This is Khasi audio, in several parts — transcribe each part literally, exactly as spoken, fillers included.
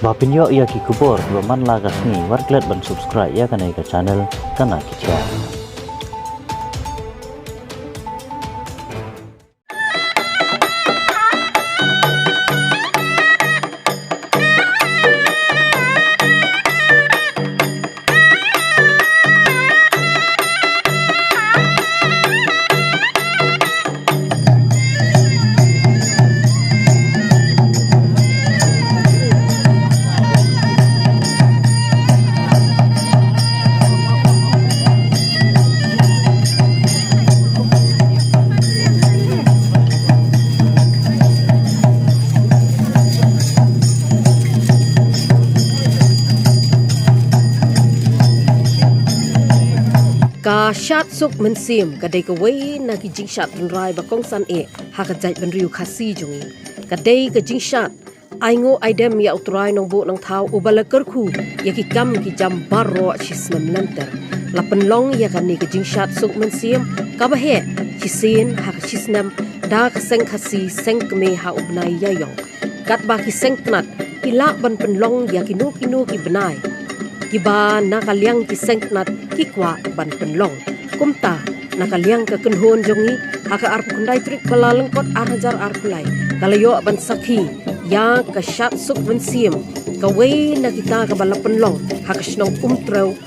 Ba pynïoh ïa ki khubor kiba man la ka sngi, wat klet ban subscribe ïa kane ka channel Ka Na Ki Thiar. Ka shad suk mynsiem ka dei kawei na ki jingshad tynrai ba kongsan eh ha ka jaitbynriew Khasi jong ngi. Ka dei ka jingshad ai nguh ai dem ïa u Trai Nongbuh Nongthaw uba la kyrkhu ïa ki kam ki jam baroh shisnem lynter. La pynlong ïa kane ka jingshad suk mynsiem kaba heh shisien ha ka shisnem da ka Seng Khasi Seng Kmie ha u bnai Ïaïong. Katba ki seng tnat ki lah ban pynlong ïa kino kino ki bnai kiba na ka liang ki seng tnat ki kwah ban pynlong. Kumta, na ka liang ka kynhun jong ngi, ha ka arphew khyndai tarik Kyllalyngkot ar hajar arphew lai, ka la ïoh ban sakhi ïa ka shad suk mynsiem kawei na kita kaba la pynlong ha ka shnong Umtrew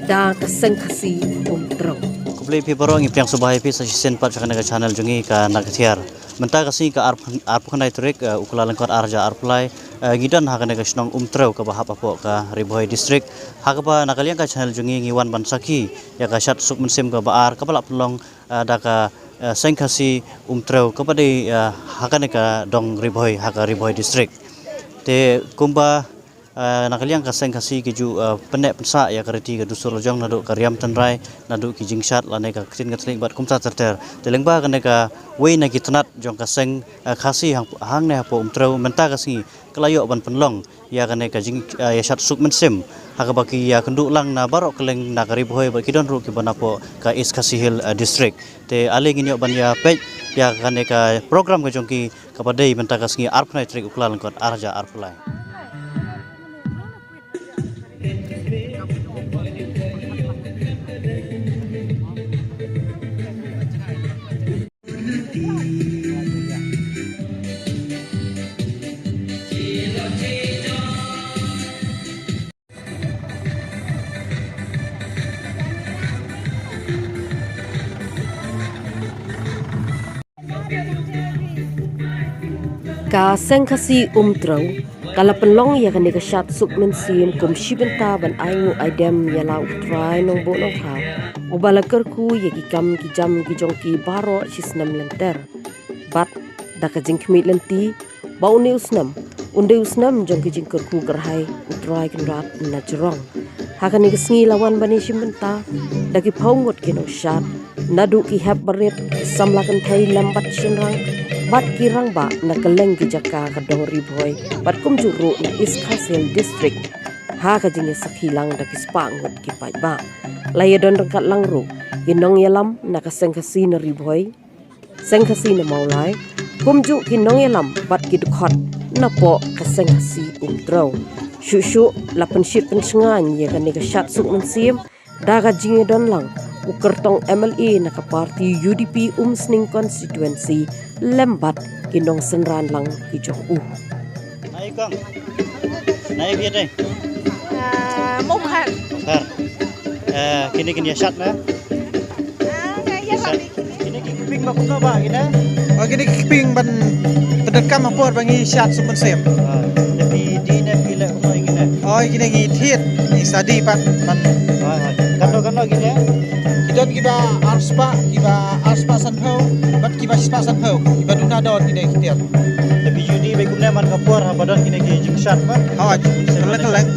da ka Seng Khasi Umtrew. Khublei phi baroh, ngi pdiang sngewbha ïa phi sa shisien pat sha kane ka channel jong ngi Ka Na Ki Thiar. Mynta ka sngi ka arphew, arphew khyndai tarik, eh, u Kyllalyngkot ar hajar arphew lai, eh, ngi don ha kane ka shnong Umtrew kaba hap hapoh ka Ri Bhoi District. Ha kaba na ka liang ka channel jong ngi ngi wan ban sakhi ïa ka shad suk mynsiem kaba ar kaba la pynlong, eh, da ka, eh, Seng Khasi Umtrew kaba dei, eh, ha kane ka dong Ri Bhoi ha ka Ri Bhoi District. Te kumba, eh, na ka liang ka Seng Khasi ki ju, eh, pynneh pynsah ïa ka riti ka dustur la jong naduh ka riam tynrai, naduh ki jingshad lane ka ktien ka thylliej bad kumta ter ter. Te lyngba kane kawei na ki tnat jong ka Seng, eh, Khasi hang, hangne hapoh Umtrew mynta ka sngi ka la ïoh ban pynlong ïa kane ka jing, eh, ïa shad suk mynsiem ha kaba ki ïakynduh lang na baroh kylleng na ka Ri Bhoi bad ki don ruh kiba napoh ka East Khasi Hills, eh, District. Te ale ngin ïoh ban ïa peit ïa kane ka program ka jong ki kaba dei mynta ka sngi arphew khyndai tarik u Kyllalyngkot ar hajar arphew lai. Ka Seng Khasi Umtrew ka la pynlong ïa kane ka shad suk mynsiem kum shi bynta ban ai nguh ai dem ïa la u Trai Nongbuh Nongthaw uba la kyrkhu ïa ki kam ki jam ki jong ki baroh shisnem lynter. Bad da ka jingkhmih lynti ba une u snem un dei u snem jong ki jingkyrkhu kyrhai u Trai Kynrad na jrong. Ha kane ka sngi la wan ban ïashim bynta da ki phew ngut ki nongshad, naduh ki hep barit, ki samla kynthei lem bad shynrang bad ki rangbah na kylleng ki jaka ka dong Ri Bhoi bad kumjuh ruh na East Khasi Hills District. Ha ka jingïasakhi lang da ki spah ngut ki paidbah, la ïadon ryngkat lang ruh ki nongïalam na ka Seng Khasi na Ri Bhoi, Seng Khasi na Mawlai, kumjuh ki nongïalam bad ki dkhot napoh ka Seng Khasi Umtrew. Shuh shuh la pynshit pynshngaiñ ïa kane ka shad suk mynsiem da ka jingïadon lang u kyrtong M L A na ka party U D P Umsning Constituency lem bad ki nongsynran lang ki jong u. Nai kong. Nai biat dai. Ah, Mawkhar. Mawkhar. Eh, kine kin ïa shad na? Ah, nga ïa shad. Kine ki kping ba kumno ba kine? Oh, kine ki kping ban pyndonkam ha por ba ngi shad suk mynsiem. Ah, ïa phi dih ne phi leh kumno ïa kine? Oh, ïa kine ngi thied, ngi sadi pat ban. Hooid, hooid. Katno, katno kine? Ki don kiba ar spah, kiba ar spah sanphew, bad kiba shi spah sanphew, kiba duna don kine ki tiar. Te phi ju dih beit kumne man ka por haba don kine ki jingshad pat. Hooid, kylleng kylleng.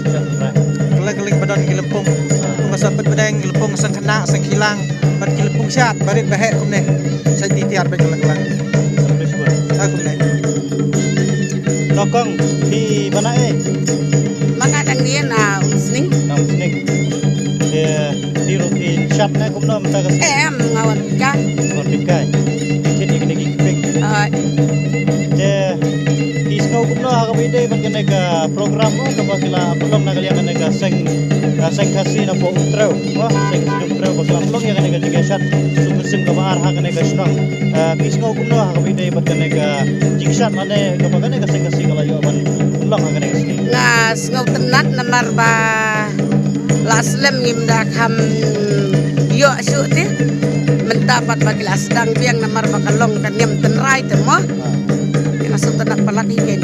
Kylleng kylleng ba don ki lympung. Lympung ka song pynbdeng, lympung song khynnah, song khih lang, bad ki lympung shad, barit baheh kumne. Shad dih tiar beit kylleng kylleng. Ha kumne. Nokong, phi ba na ei? Ba nga dang dien na Umsning. Na Umsning. Te phi ruh phin shad ne kumno mynta ka sngi? Em, nga wan peit kai. Wan peit kai. Phi thied ïa kine ki kping. Hooid. Te phi Sngewbha kumno ha kaba ïadei bad kane ka program mo kaba ki la pynlong na ka liang kane ka seng, ah, seng Khasi na poh Umtrew mo, seng Khasi Umtrew ba ki la pynlong ïa kane ka jingïashat suk mynsiem kaba ar ha kane ka shnong. Ah, phi sngewbha kumno ha kaba ïadei bad kane ka jingïashat lane kaba kane ka seng Khasi ka la ïoh ban pynlong ha kane ka sngi? Nga sngewtynnat namar ba la slem ngim da kham ïoh shuh te. Mynta pat ba ki la sdang biang namar ba ka long ka niam tynrai te mo. Nga sngewtynnat palat hi kein.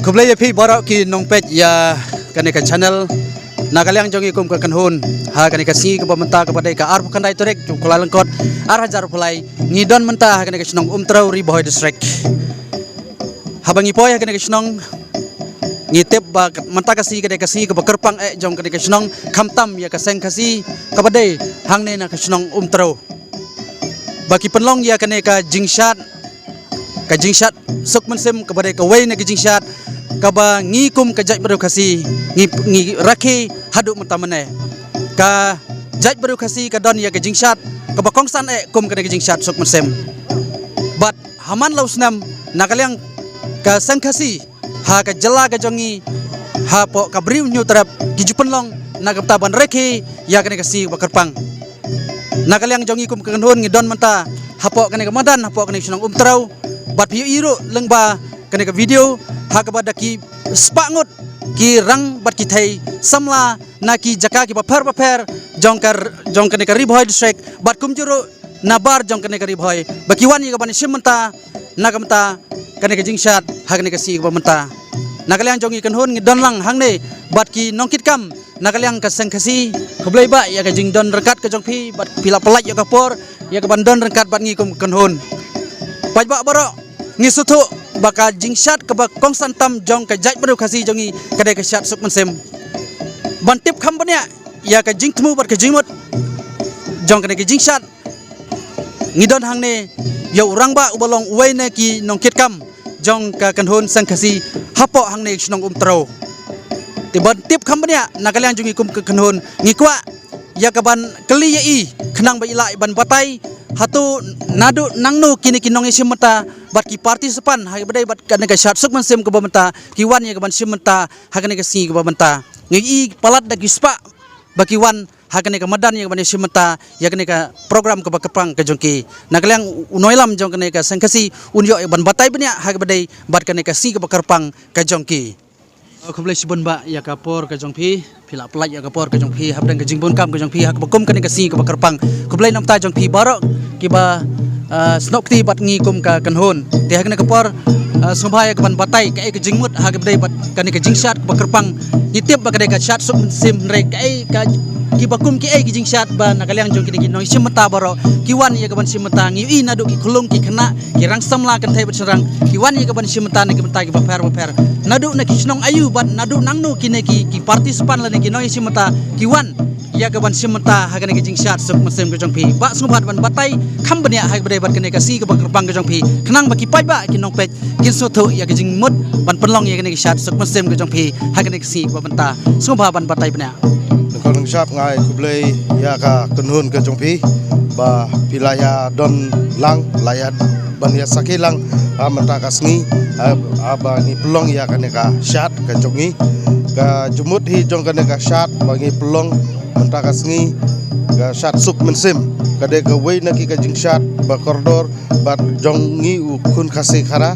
Khublei ïa phi baroh ki nongpeit ïa kane ka channel. Na ka liang jong ngi kum ka kynhun, ha kane ka sngi kaba mynta kaba dei ka arphew khyndai tarik jong u Kyllalyngkot ar hajar arphew lai, ngi don mynta ha kane ka shnong Umtrew, Ri Bhoi District. Haba ngi poi ha kane ka shnong, ngi tip ba ka, mynta ka sngi ka dei ka sngi kaba kyrpang eh jong kane ka shnong, khamtam ïa ka seng Khasi kaba dei hangne na ka shnong Umtrew. Ba ki pynlong ïa kane ka jingshad, ka jingshad suk mynsiem kaba dei kawei na ka jingshad kaba ngi kum ka jaitbynriew Khasi ngi, ngi rakhe haduh mynta mynne. Ka jaitbynriew Khasi ka don ïa ka jingshad kaba kongsan eh kum kane ka jingshad suk mynsiem. Bad ha man la u snem na ka liang ka seng Khasi ha ka jylla ka jong ngi, hapoh ka Bri u Hynñiewtrep, ki ju pynlong na ka bynta ban rakhe ïa kane ka sngi kaba kyrpang. Na ka liang jong ngi kum ka kynhun ngi don mynta hapoh kane ka madan, hapoh kane ka shnong Umtrew, bad phi ïohi ruh lyngba kane ka video ha kaba da ki spah ngut ki rang bad ki thei samla na ki jaka kiba pher bapher jong ka, jong kane ka Ri Bhoi District, bad kumjuh ruh na bar jong kane ka Ri Bhoi ba ki wan ïa ka ban ïashim bynta na ka bynta kane ka jingshad ha kane ka sngi kaba mynta. Na ka liang jong ngi kynhun ngi don lang hangne bad ki nongkitkam na ka liang ka seng Khasi. Khublei bah ïa ka jingdon ryngkat ka jong phi bad phi la pyllait ïa ka por ïa ka ban don ryngkat bad ngi kum ka kynhun. Paidbah baroh, ngi sngewthuh ba ka jingshad kaba kongsan tam jong ka jaitbynriew Khasi jong ngi ka dei ka shad suk mynsiem. Ban tip kham bniah ïa ka jingthmu bad ka jingmut jong kane ka jingshad, ngi don hangne ïa u rangbah uba long uwei na ki nongkitkam jong ka kynhun seng Khasi hapoh hangne shnong Umtrew. Te ban tip kham bniah na ka liang jong ngi kum ka kynhun ngi kwah ïa ka ban kylli ïa i khnang ba i lah ban batai hato naduh nangno kine ki nongïashim bynta bad ki participant ha kaba dei bad kane ka shad suk mynsiem kaba mynta ki wan ïa ka ban shim bynta ha kane ka sngi kaba mynta. Ngi i palat da ki spah ba ki wan ha kane ka madan ïa ka ban ïashim bynta ïa kane ka program kaba kyrpang ka jong ki. Na ka liang u nongïalam jong kane ka seng Khasi un ïoh ïa ban batai bniah ha kaba dei bad kane ka sngi kaba kyrpang ka jong ki. Khublei shibun bah ïa ka por ka jong phi, phi la pyllait ïa ka por ka jong phi hapdeng ka jingbun kam ka jong phi ha kaba kum kane ka sngi kaba kyrpang. Khublei na ka bynta jong phi baroh kiba, ah, snoh kti bad ngi kum ka kynhun. Te ha kane ka por, ah, sngewbha ïa ka ban batai kaei ka jingmut ha kaba dei bad kane ka jingshad kaba kyrpang. Ngi tip ba ka dei ka shad suk mynsiem, hynrei kaei ka, kiba kum kiei ki jingshad ba na ka liang jong kine ki nongshim bynta baroh ki wan ïa ka ban shim bynta, ngi ïohi naduh ki khunlung ki khynnah, ki rang samla kynthei bad shynrang ki wan ïa ka ban shim bynta na ki bynta kiba pher bapher. Naduh na ki shnong aïu bad naduh nangno kine ki, ki participant lane ki nongshim bynta ki wan ïa ka ban shim bynta ha kane ka jingshad suk mynsiem ka jong phi. Bah sngewbha ban batai kham bniah ha kaba dei bad kane ka sngi kaba kyrpang ka jong phi khnang ba ki paidbah ki nongpeit kin sngewthuh ïa ka jingmut ban pynlong ïa kane ka shad suk mynsiem ka jong phi ha kane ka sngi kaba mynta. Sngewbha ban batai bniah. Nang shap ngai khublei ïa ka kynhun ka jong phi ba phi la ïa don lang, la ïa ban ïa sakhi lang ha mynta ka sngi, ha, ha ba ngi pynlong ïa kane ka shad ka jong ngi. Ka jingmut hi jong kane ka shad ba ngi pynlong mynta ka sngi, ka shad suk mynsiem, ka dei kawei na ki ka jingshad ba kordor bad jong ngi u khun Khasi Khara.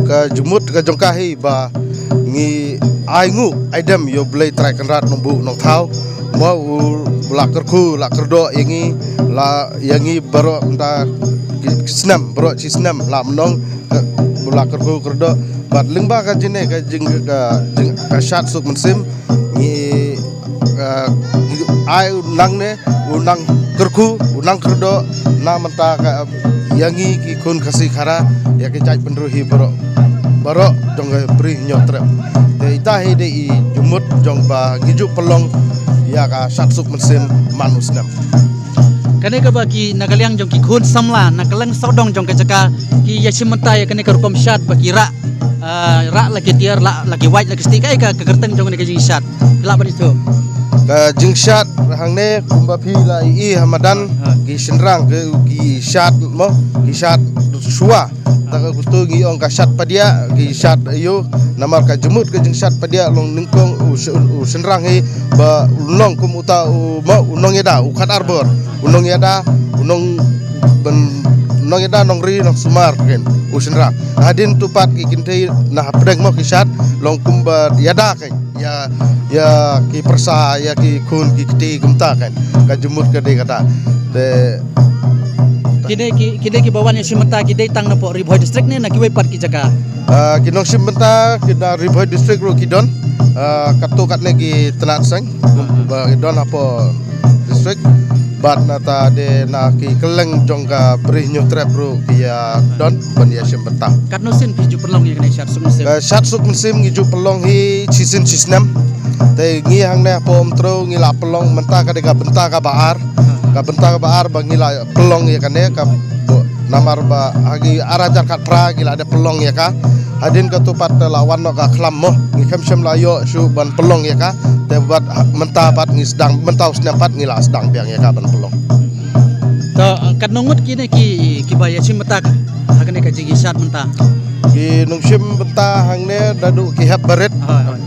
Ka jingmut ka jong ka hi ba ngi ai nguh ai dem ïa U Blei Trai Kynrad Nongbuh Nongthaw, mo u la kyrkhu la kyrdoh ïa ngi, la ïa ngi baroh mynta ki snem, baroh shi snem la mynta u la kyrkhu kyrdoh. Bad lyngba ka jingeh ka jing ka jing ka shad suk mynsiem, ngi, eh, ngi ai u nang ne, u nang kyrkhu, u nang kyrdoh na mynta ka, ïa ngi ki khun Khasi Khara, ïa ki jaitbynriew hi baroh, baroh jong ka Bri Hynñiewtrep. Te ita hi dei i jingmut jong ba ngi ju pynlong ïa ka shad suk mynsiem man u snem. Kane kaba ki na ka liang jong ki khun samla na ka liang sawdong jong ka jaka ki ïa shim bynta ïa kane ka rukom shad ba ki rah, ah, rah la ki tiar, la, la ki wait, la ki stick, kaei ka, ka kyrteng jong kane ka jingshad? Ki lah ban ïathuh. Ka jingshad hangne kumba phi la ïohi ha madan, ha, ki shynrang ki, ki shad mo, ki shad shuwa. Ta ka kutu ngi ong ka shad padiah, ki shad ïa u, namar ka jingmut ka jingshad padiah long nyngkong u sh-, u shynrang hi ba u long kum uta u mo, u nongïada, u khat ar bor, u nongïada, u nong ban, nongïada, nongri, nongsumar, ken, u shynrang. Hadien tu pat ki kynthei na hapdeng mo ki shad long kumba ïada, ken, ïa, ïa ki pyrsa, ïa ki khun ki kti kumta, ken. Ka jingmut ka dei kata. Te kine ki, kine kiba wan ïa shim bynta ki dei tang na pdeng Ri Bhoi District ne na kiwei pat ki jaka? Ah, ki nongshim bynta ki na Ri Bhoi District ruh ki don. Ah, katto katne ki tnat seng ba ki don hapoh district. Bad nangta de na ki kylleng jong ka Bri Hynñiewtrep ruh ki ïa don ban ïa shim bynta. Katno sien phi ju pynlong ïa kane shad suk mynsiem? Eh, shad suk mynsiem ngi ju pynlong hi shisien shisnem. Te ngi hangne hapoh Umtrew ngi la pynlong mynta ka dei ka bynta kaba ar. Ka bynta kaba ar ba ngi la pynlong ïa kane ka, namar ba ha ki ar hajar khatphra ngi la dep pynlong ïa ka. Hadien katu pat la wan noh ka khlam mo, ngi khlem shym la ïoh shuh ban pynlong ïa ka. Te bad ha, mynta pat ngi sdang, mynta u snem pat ngi la sdang biang ïa ka ban pynlong. To, katno ngut kine ki, kiba ïa shim bynta ha kane ka jingïashad mynta? Ki nongshim bynta hangne naduh ki hep barit. Hooid, hooid.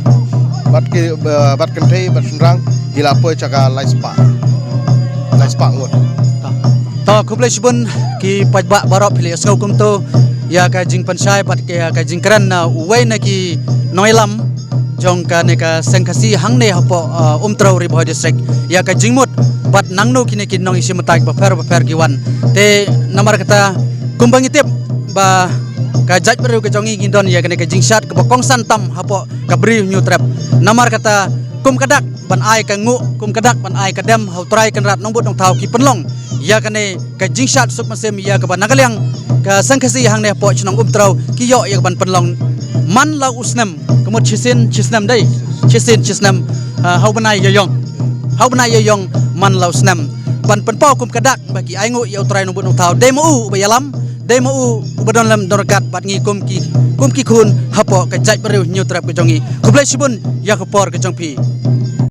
Bad ki, eh, bad kynthei bad shynrang ki la poi sha ka lai spah. Lai spah ngut. To. To, khublei shibun ki paidbah baroh, phi la ïohsngew kumto ïa ka jingpynshai bad ka, ka jingkren na uwei na ki nongïalam jong kane ka Seng Khasi hangne hapoh, uh, Umtrew, Ri Bhoi District, ïa ka jingmut bad nangno kine ki nongïashim bynta bapher bapher ki wan. Te namar kata, kumba ngi tip ba ka jaitbynriew ka jong ngi ngi don ïa kane ka jingshad kaba kongsan tam hapoh ka Bri Hynñiewtrep. Namar kata, kum ka dak ban ai ka nguh, kum ka dak ban ai ka dem ha U Trai Kynrad Nongbuh Nongthaw ki pynlong ïa kane ka jingshad suk mynsiem ïa kaba na ka liang ka Seng Khasi hangne hapoh shnong Umtrew ki ïoh ïa ka ban pynlong man la u snem, ka mut shisien shisnem dei, shisien shisnem, ah, ha u bnai Ïaïong, ha u bnai Ïaïong man la u snem, ban pynpaw kum ka dak ba ki ai nguh ïa U Trai Nongbuh Nongthaw, dei ma u uba ïalam, dei ma u uba don lem don ryngkat bad ngi kum ki, kum ki khun hapoh ka jaitbynriew Hynñiewtrep ka jong ngi. Khublei shibun ïa ka por ka jong phi.